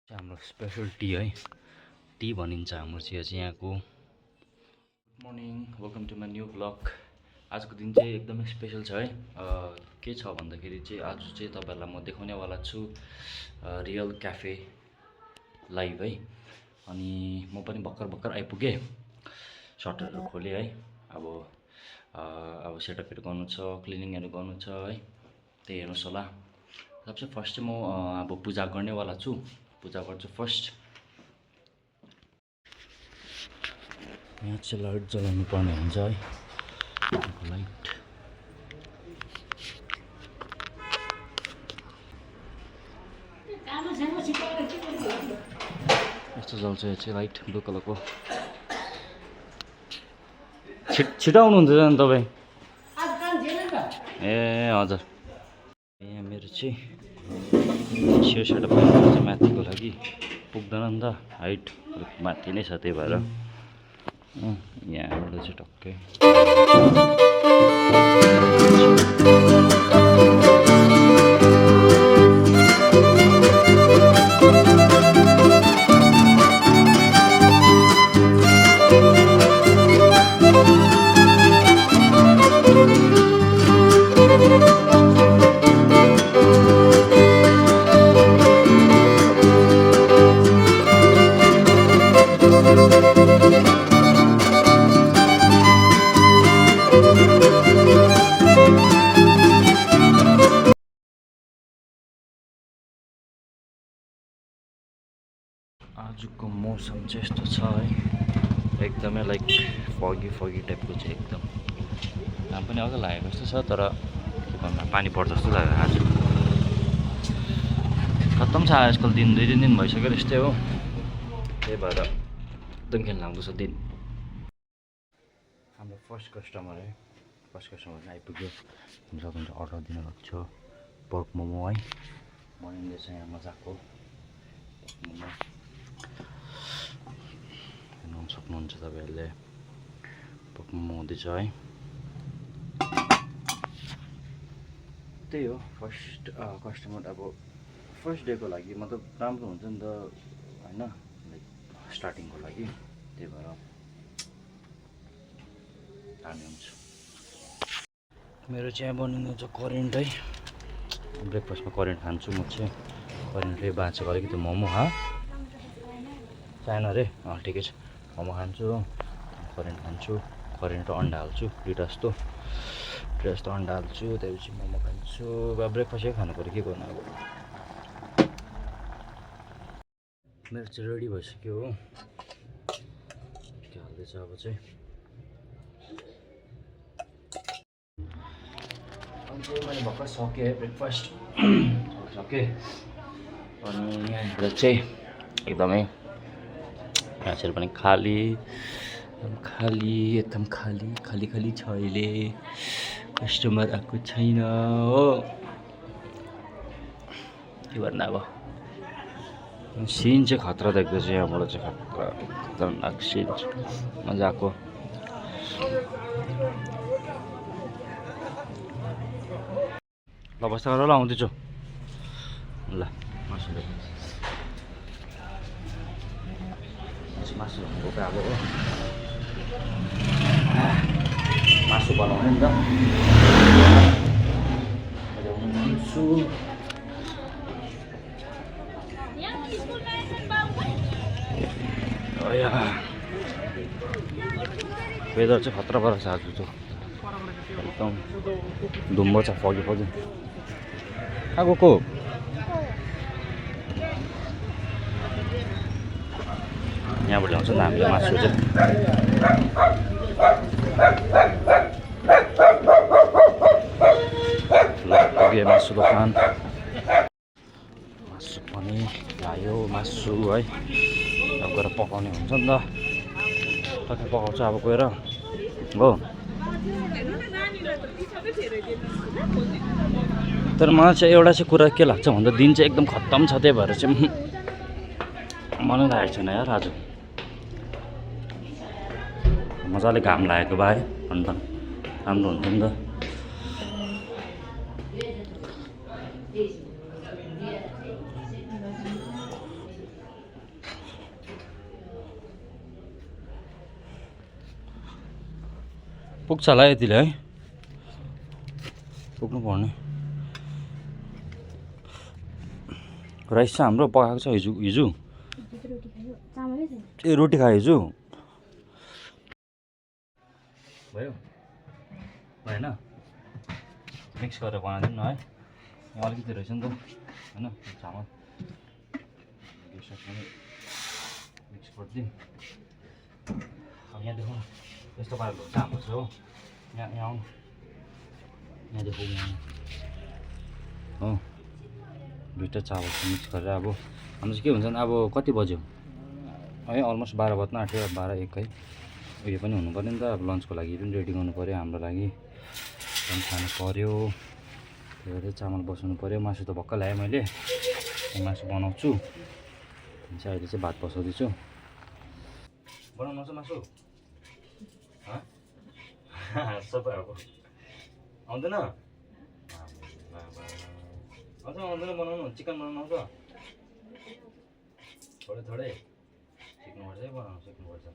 हाम्रो special T है, T भनिन्छ हाम्रो चिया चाहिँ यहाँको। Good morning, welcome to my new blog. आजको दिन चाहिँ एकदमै स्पेसल छ है। के छ भन्दाखेरि चाहिँ आज चाहिँ तपाईँहरूलाई म देखाउनेवाला छु रियल क्याफे लाइभ है। अनि म पनि भर्खर आइपुगेँ, सटरहरू खोलेँ है। अब सेटअपहरू गर्नु छ, क्लिनिङहरू गर्नु छ है, त्यही हेर्नुहोस् होला। सबसे फर्स्ट चाहिँ म अब पूजा गर्नेवाला छु, पूजा गर्छु फर्स्ट। यहाँ चाहिँ लाइट जलाउनु पर्ने हुन्छ है, लाइट यस्तो जल्छ यो चाहिँ लाइट ब्लू कलरको। छिटो आउनुहुन्छ नि तपाईँ? ए हजुर, यहाँ मेरो चाहिँ सेटअप चाहिँ माथिको लागि पुग्दैन नि त, हाइट माथि नै छ, त्यही भएर यहाँबाट चाहिँ टक्कै आजको मौसम चाहिँ यस्तो छ है, एकदमै लाइक फगी टाइपको चाहिँ एकदम। घाम पनि अघि लागेको जस्तो छ, तर के भन्नु पानी पर्छ जस्तो लाग्यो। आज खत्तम छ आजकल दिन, 2-3 दिन भइसक्यो यस्तै हो, त्यही भएर एकदम खेल्न लाग्दो छ दिन। हाम्रो फर्स्ट कस्टमर है, फर्स्ट कस्टमर आइपुग्यो। सबैले अर्डर दिन भएको छ पोर्क मोमो है, बनिँदैछ यहाँ मजाको मोमो। हेर्नु सक्नुहुन्छ तपाईँहरूले, पोर्क मोमो हुँदैछ है। त्यही हो फर्स्ट कस्टमर, अब फर्स्ट डेको लागि मतलब राम्रो हुन्छ नि त होइन, लाइक स्टार्टिङको लागि, त्यही भएर दामी हुन्छ। मेरो चाहिँ बनिनु छ करेन्ट है, ब्रेकफास्टमा करेन्ट खान्छु म चाहिँ। करेन्टै बाँचेको अलिकति मोमो चाहेन रे, ठिकै छ। मोमो खान्छु, करेन्ट खान्छु, करेन्ट र अन्डा हाल्छु, दुइटा जस्तो अन्डा हाल्छु, त्यसपछि मोमो खान्छु। अब ब्रेकफास्टै खानु पऱ्यो, के गर्नु अब। मेरो चाहिँ रेडी भइसक्यो हो, के हाल्दैछ अब चाहिँ। मैले भर्खर सकेँ है ब्रेकफास्ट, सकेँ। अनि यहाँनिर चाहिँ एकदमै यहाँ चाहिँ पनि एकदम खाली छ अहिले, कस्टमर आएको छैन हो। के गर्नु अब, सिन चाहिँ खतरा देख्दैछ यहाँबाट चाहिँ, खतरनाक सिन मजाको। ल बस्दा गरेर आउँदैछु ल। मासु बोका अब हो, मासु बनाउने नि त। वेदर चाहिँ खतरा परेको छ आज चाहिँ, एकदम धुम्म छ, फगी आगोको। यहाँबाट ल्याउँछ नि हामीले मासु चाहिँ। मासु दोकान, मासु पनि ल्यायो मासु है। अब गएर पकाउने हुन्छ नि त, टक्कै पकाउँछ अब गएर हो। तर मलाई चाहिँ एउटा चाहिँ कुरा के लाग्छ भन्दा, दिन चाहिँ एकदम खत्तम छ, त्यही भएर चाहिँ मनै लागेको छैन यार आज। मजाले घाम लागेको भए अन्त राम्रो हुन्थ्यो नि त। पुग्छ होला यतिले है पुग्नु पर्ने राइस चाहिँ हाम्रो पकाएको छ हिजो ए रोटी खायो हिजो भयो भएन मिक्स गरेर बनाइदिउँ न है यहाँ अलिकति रहेछ नि त होइन चामल मिक्स गरिदिउँ अब यहाँ देखौँ यस्तो पाराले हुन्छ हाम्रो छ हो यहाँ आउनु यहाँ देखौँ यहाँ हो दुईवटा चामल मिक्स गरेर अब हाम्रो चाहिँ के हुन्छ नि अब कति बज्यो है अलमोस्ट 12 बज्न आँट्यो 12-1 है उयो पनि हुनु पऱ्यो नि त अब लन्चको लागि पनि रेडी गर्नु पऱ्यो हाम्रो लागि लन्च खानु पऱ्यो त्यही भएर चामल बसाउनु पऱ्यो मासु त भक्क ल्याएँ मैले मासु बनाउँछु चाहिँ अहिले चाहिँ भात बसाउँदैछु बनाउनु आउँछ मासु सबै अब आउँदैन आउँदैन बनाउनु चिकन बनाउनु आउँछ थोरै सिक्नुपर्छ है बनाउनु सिक्नुपर्छ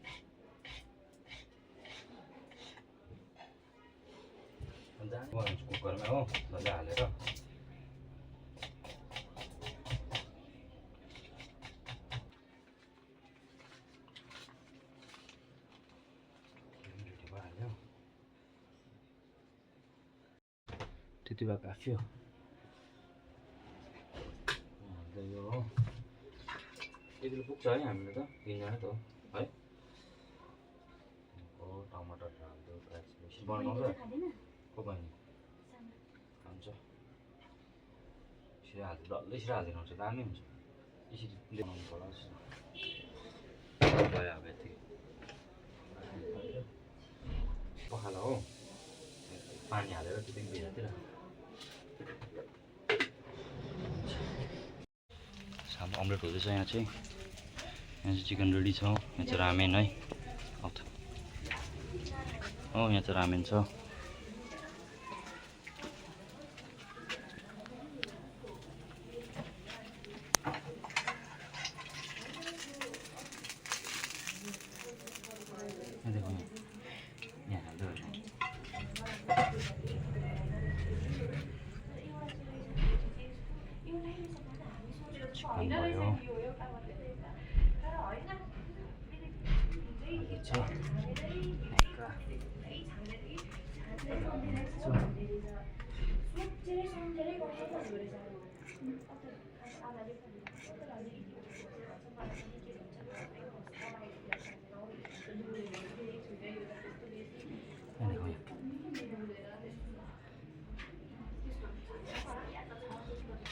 बनाउँछु कुकरमा हो मजा हालेर त्यति भए काफ्यो यो यतिले पुग्छ है हामीले त 3 जना त है टमाटर हाल्दै फ्राई बनाउँछ को बहिनी हुन्छ सिरा हाल्दै डल्लै सिरा हालिदिनु हुन्छ दामी हुन्छ यसरी बनाउनु पर्ला भयो अब यति पखाला हो पानी हालेर त्यति भिजातिर सानो अमलेट हुँदैछ यहाँ चाहिँ चिकन रेडी छ यहाँ चाहिँ रामेन है हो यहाँ चाहिँ रामेन छ भयो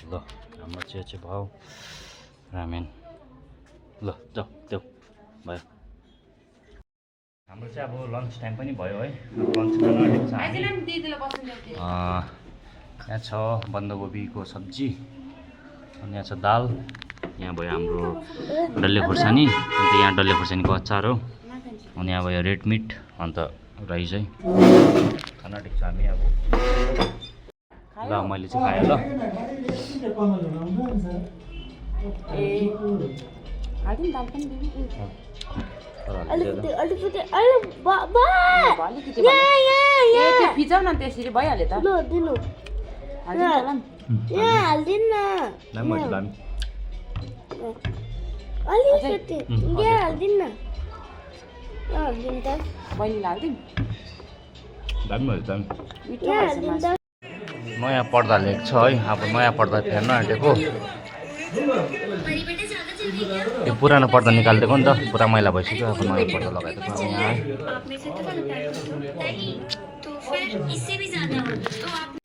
ल हाम्रो चाहिँ भयो रामेन ल जाऊ देऊ भयो हाम्रो चाहिँ अब लन्च टाइम पनि भयो है लन्च खान आँटेको छ यहाँ छ बन्दकोपीको सब्जी अनि यहाँ छ दाल यहाँ भयो हाम्रो डल्ले खोर्सानी अन्त यहाँ डल्ले खोर्सानीको अचार हो अनि यहाँ भयो रेड मिट अन्त राइस है खान आँटेको छ हामी अब ल मैले चाहिँ खाएँ ल भिजाउ न त्यसरी भइहाल्यो त नयाँ पर्दा लेख्छ है अब नयाँ पर्दा फेर्न आँटेको यो पुरानो पर्दा निकालिदिएको नि त पुरा मैला भइसक्यो अब नयाँ पर्दा लगाइदिएको अब यहाँ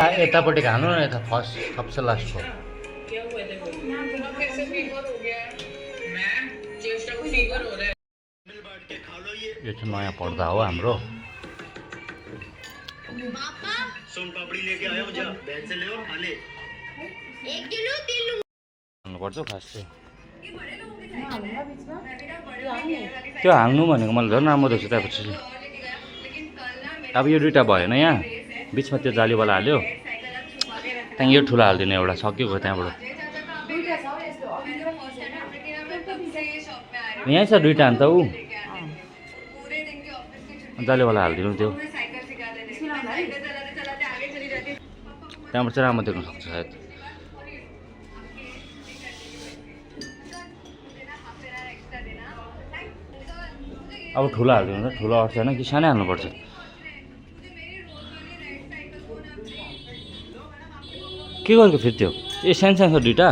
है यतापट्टिको हाल्नु न यता फर्स्ट सबसे लास्टको यो चाहिँ नयाँ पर्दा हो हाम्रो हाल्नुपर्छ खास चाहिँ त्यो हाल्नु भनेको मलाई झन् राम्रो देख्छ त्यहाँपछि अब यो दुइटा भएन यहाँ बिचमा त्यो जालीवाला हाल्यो त्यहाँदेखि यो ठुलो हालिदिनु एउटा सकिएको त्यहाँबाट यहीँ छ दुइटा अन्त ऊ जालीवाला हालिदिनु त्यो त्यहाँबाट चाहिँ राम्रो देख्न सक्छ सायद। अब ठुलो हालिदिनु त, ठुलो अट्छ होइन कि सानै हाल्नुपर्छ? के गरेको फेरि त्यो? ए सानो सानो छ दुइटा।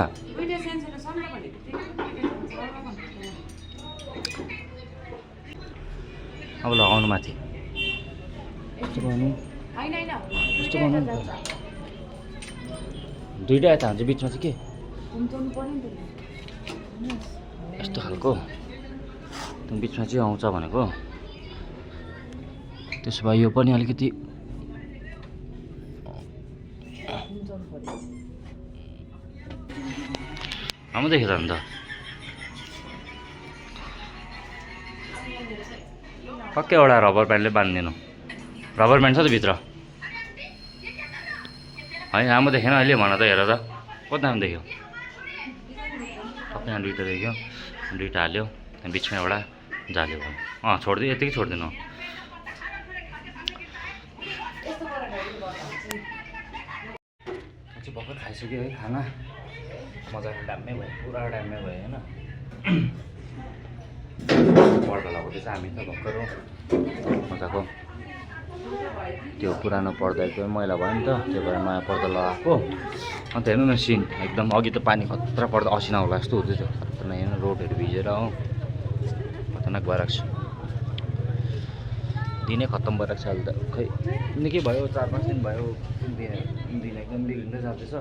अब लगाउनु माथि यस्तो गर्नु, यस्तो गर्नु दुइटा यता हुन्छ, बिचमा चाहिँ के यस्तो खालको बिचमा चाहिँ आउँछ भनेको। त्यसो भए यो पनि अलिकति राम्रो देखेछ अन्त। पक्कै एउटा रबर ब्यान्डले बाँधिदिनु। रबर ब्यान्ड छ त भित्र होइन? राम्रो देखेन अहिले भन त, हेर त कति राम्रो देख्यो। टक्कै यहाँ दुइटा देख्यो, दुइटा हाल्यो, त्यहाँ बिचमा एउटा जाल्यो भयो। छोडिदियो, यतिकै छोडिदिनु। चाहिँ भर्खर खाइसक्यो है खाना, मजाको ड्याम्मै भयो, पुरा ड्याम्मै भयो होइन। पर्दा लगाउँदैछ हामी त भर्खर हो, मजाको। त्यो पुरानो पर्दा एकदमै मैला भयो नि त, त्यो भएर नयाँ पर्दा लगाएको। अन्त हेर्नु न सिन एकदम, अघि त पानी खतरा पर्दा असिना होला जस्तो हुँदै थियो। खतरनाक हेर्नु, रोडहरू भिजेर हो, खतरनाक भइरहेको छ। दिनै खत्तम भइरहेको छ अहिले त। खै निकै भयो, 4-5 दिन भयो, दिन एकदम बिग्रिँदै जाँदैछ।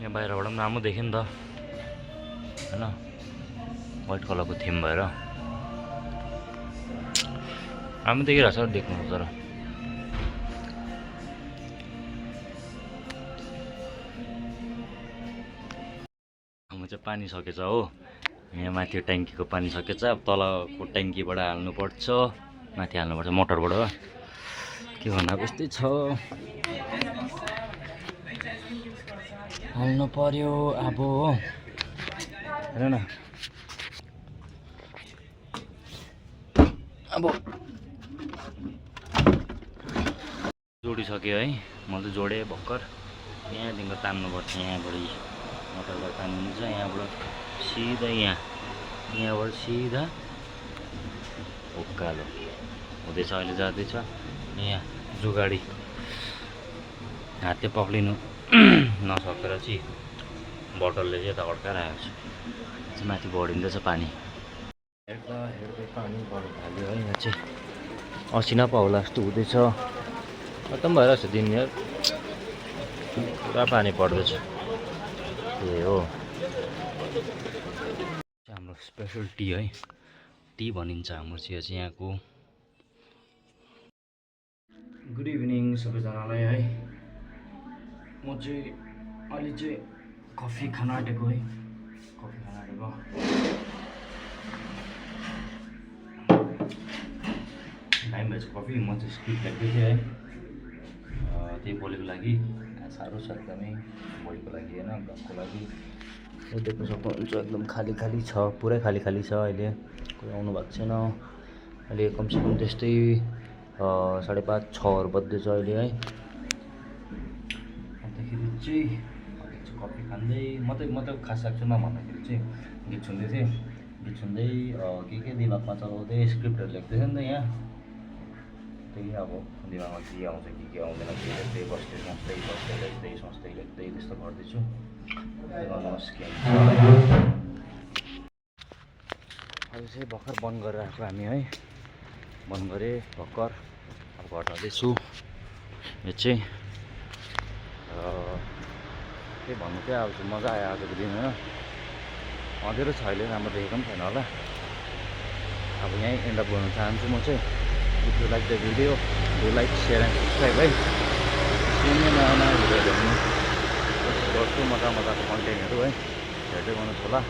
यहाँ बाहिरबाट पनि राम्रो देख्यो नि त होइन, वाइट कलरको थिम भएर राम्रो देखिरहेको छ देख्नु। तर हाम्रो चाहिँ पानी सकेछ हो, यहाँ माथि ट्याङ्कीको पानी सकेछ। अब तलको ट्याङ्कीबाट हाल्नुपर्छ, माथि हाल्नुपर्छ मोटरबाट। के भन्नु, अब यस्तै छ, हाल्नु पर्यो अब हो। हेर न अब जोडिसक्यो है, मैले त जोडेँ भर्खर। यहाँदेखिको तान्नुपर्छ, यहाँबाट मोटरबाट तान्नुहुन्छ, यहाँबाट सिधा यहाँबाट सिधा उकालो हुँदैछ। अहिले जाँदैछ यहाँ जुगाडी हातले पक्रिनु नसकेर चाहिँ बोतलले चाहिँ यता अड्काइरहेको छ। माथि बढिँदैछ पानी, हेर्दा हेर्दै पानी बढ्नु थाल्यो है। यहाँ चाहिँ असिना पाउला जस्तो हुँदैछ, खत्तम भइरहेको छ दिन यार, पुरा पानी पर्दैछ। ए हो हाम्रो स्पेसल टी है, टी भनिन्छ हाम्रो चिया चाहिँ यहाँको। गुड इभिनिङ सबैजनालाई है। म चाहिँ अहिले चाहिँ कफी खान आँटेको है, कफी खान आँटेको। टाइम भएछ कफी, म चाहिँ स्क्रिप्ट लेख्दै थिएँ है, त्यही बोलेको लागि साह्रो छ एकदमै, बोलेको लागि होइन, भ्लगको लागि। यो देख्न सक्नुहुन्छ एकदम खाली खाली छ, पुरै खाली खाली छ। अहिले कोही आउनु भएको छैन। अहिले कमसेकम त्यस्तै 5:30-6 बज्दैछ अहिले है। अन्तखेरि चाहिँ कफी खाँदै म त खास एक्चुअलमा भन्दाखेरि चाहिँ गीत सुन्दै थिएँ, गीत सुन्दै के दिमागमा चलाउँदै स्क्रिप्टहरू लेख्दै थिएँ नि त यहाँ। त्यही अब दिमागमा के आउँछ के आउँदैन के लेख्दै बस्दै सोच्दै लेख्दै त्यस्तो गर्दैछु। गर्नुहोस् के अहिले चाहिँ भर्खर बन्द गरेर आएको हामी है, बन्द गरेँ भर्खर। अब घर जाँदैछु। यो चाहिँ के भन्नु चाहिँ अब मजा आयो आजको दिन होइन। अँधेरो छ अहिले, राम्रो देखेको पनि छैन होला। अब यहीँ एन्ड अप गर्न चाहन्छु म चाहिँ। If you like the video do like share and subscribe है। सुन्ने नयाँ भिडियोहरू हेर्नु गर्छु, मजाको कन्टेन्टहरू है, हेर्दै गर्नुहोस् होला।